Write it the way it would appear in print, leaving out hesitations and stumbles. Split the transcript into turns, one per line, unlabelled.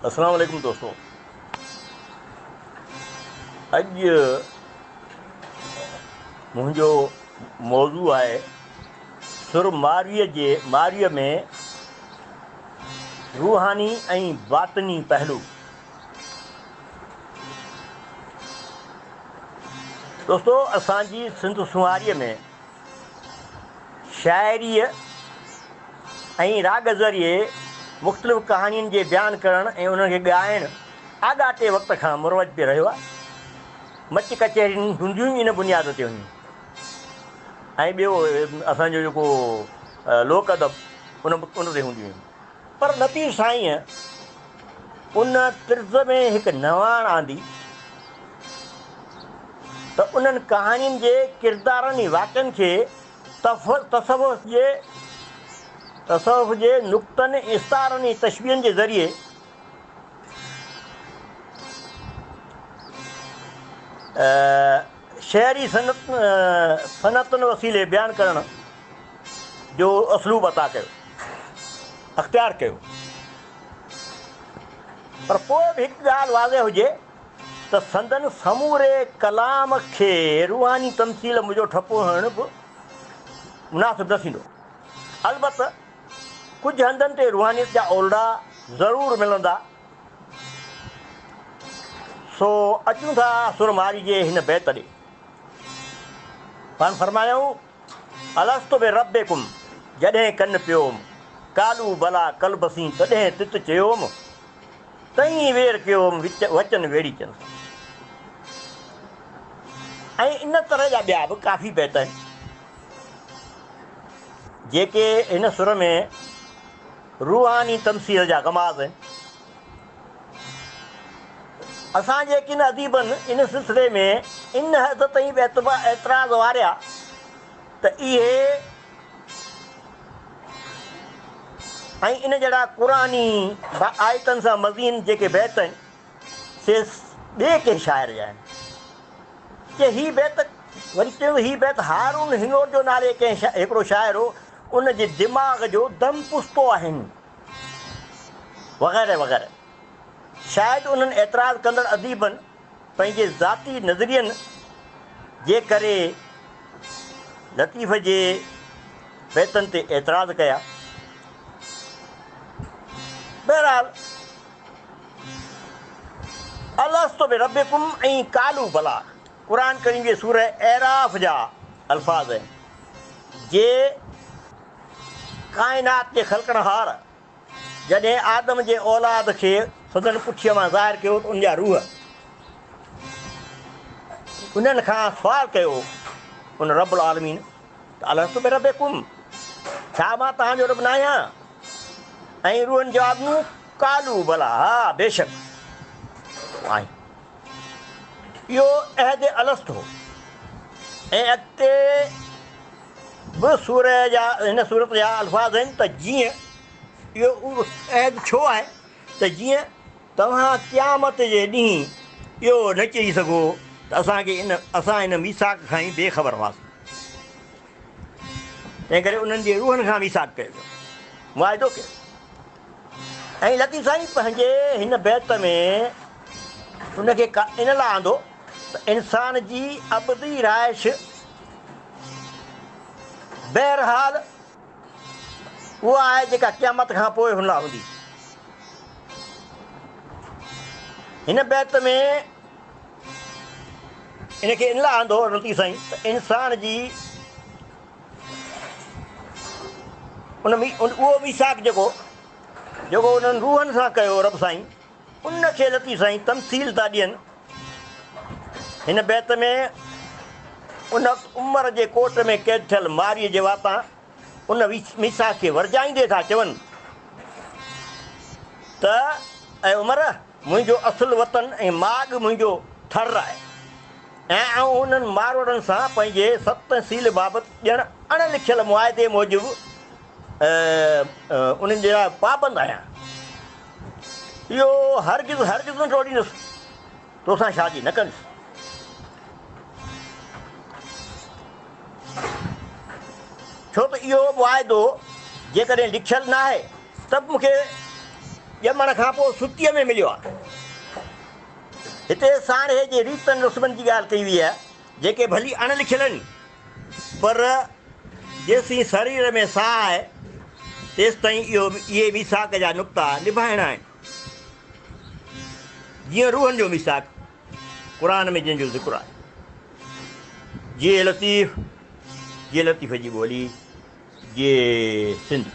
السلام عليڪم دوستو اڄ منهنجو موضوع آهي سر مارويء جي مارويء ۾ روحاني ۽ باطني پهلو. دوستو اسان جي سنڌ سونهاريء ۾ شاعريء ۽ راڳ ذريعي مختلف ڪهاڻين جي بيان ڪرڻ ۽ انهن کي ڳائڻ آڳاٽي وقت کان مروج پئي رهيو آهي. مچ ڪچهرين هونديون ئي ان بنياد تي هيون ۽ ٻيو اسان جو جيڪو لوڪ ادب ان ان تي هونديون هيون. پر لطيف سائينء ان طرز ۾ هڪ نواڻ آندي ته انهن ڪهاڻين جي ڪردارن ۽ واقعن کي تصوف جي تصوف جي نڪتن ۽ استعارن ۽ تشبيهن جي ذريعي شعري صنعتن وسيلي بيان ڪرڻ جو اسلوب عطا ڪيو، اختيار ڪيو. پر پوء به هڪ ڳالهه واضح هجي ته سندن سموري ڪلام کي روحاني تمثيل جو ٺپو هڻڻ به مناسب نه ٿيندو. البته ڪجهه هنڌن تي روحانيت جا اولڙا ضرور ملندا. سو اچون ٿا سر مارئي جي هن بيت ڏي. پاڻ فرمايائون. الست بربڪم جڏهن ڪن پيوم، قالوا بليٰ قلب سين تڏهن تت چيوم، تئين وير ڪيوم وچن ويڙهيچن سان. ۽ ان طرح جا ٻيا به ڪافي بيت آهن، جيڪي هن سر ۾ روحاني تمثيل جا غماز آهن. اسان جي ڪن اديبن ان سلسلي ۾ ان حد تائين به اعتراض واريا ته اهي ۽ ان جهڙا قرآني آيتن سان مزين جيڪي بيت آهن سي ٻئي ڪنهن شاعر جا آهن. چي هي بيت وري چيو هي بيت هارون هنڱورجو نالي ڪنهن هڪڙو شاعر هو ان جي دماغ جو دم پستو آهن. وغيره وغيره. شايد انهن اعتراض ڪندڙ اديبن پنهنجي ذاتي نظرين جي ڪري لطيف جي بيتن تي اعتراض ڪيا. بهرحال الست بربڪم ۽ قالوا بليٰ قرآن ڪريم جي سوره اعراف جا الفاظ آهن جي ڪائنات جي خلقڻهار جڏهن آدم جي اولاد کي سندن پٺيء مان ظاهر ڪيو ته ان جا روح انهن کان سوال ڪيو ان رب العالمين ته الست بربڪم ڇا مان توهان جو رب ناهيان؟ ۽ روحن جواب ڏنو قالوا بليٰ ها بيشڪ تون آهين. اهو عهد الست هو ۽ اڳتي به سورة جا هن سورت جا الفاظ آهن ته جيئن اهو عهد ڇو آهي ته جيئن توهان قيامت جي ڏينهن اهو نه چئي سگهو ته اسان کي ان اسان ان ميثاق کان ئي بي خبر هئاسين تنهن ڪري انهن جي روحن کان ميثاق ڪيو ويو معاهدو ڪيو ۽ لطيف سائين پنهنجي هن بيت ۾ ان کي ان لاء آندو ته انسان جي ابدي رهائش بهرحال اها آهي جيڪا قيامت کان پوء هن لاء هوندي. هن بيت ۾ ان کي ان لاء آندو لطيف سائين ته انسان جي ان اهو ميثاق جيڪو جيڪو انهن روحن سان ڪيو رب سائين ان کي لطيف سائين تمثيل ٿا ڏين. هن بيت ۾ ان وقت عمر جي ڪوٽ ۾ قيد ٿيل مارئيء جي واتان ان ميثاق کي ورجائيندي ٿا چون ته اي عمر! منهنجو اصل وطن ۽ ماڳ منهنجو ٿر آهي ۽ آئون انهن ماروئڙن سان پنهنجي ست سيل بابت ڄڻ اڻ لکيل معاهدي موجب انهن جي لاء پابند آهيان. اهو هرگز هرگز نه ٽوڙيندس، توسان شادي نه ڪندس. ڇو ته اهو معاهدو جيڪڏهن لکيل نه آهي ته به مون کي ڄمڻ کان پوء ستيء ۾ مليو آهي. هتي ساڻيهه جي ريتن رسمن جي ڳالهه ڪئي وئي آهي، جيڪي ڀلي اڻ لکيل آهن، پر جيسين سرير ۾ ساهه آهي، تيستائين اهو اهي ميثاق جا نقطا نڀائڻا آهن. جيئن روحن جو ميثاق قرآن ۾ جنهن جو ذڪر آهي. جيئي لطيف، جيئي لطيف جي ٻولي، جيئي سنڌ.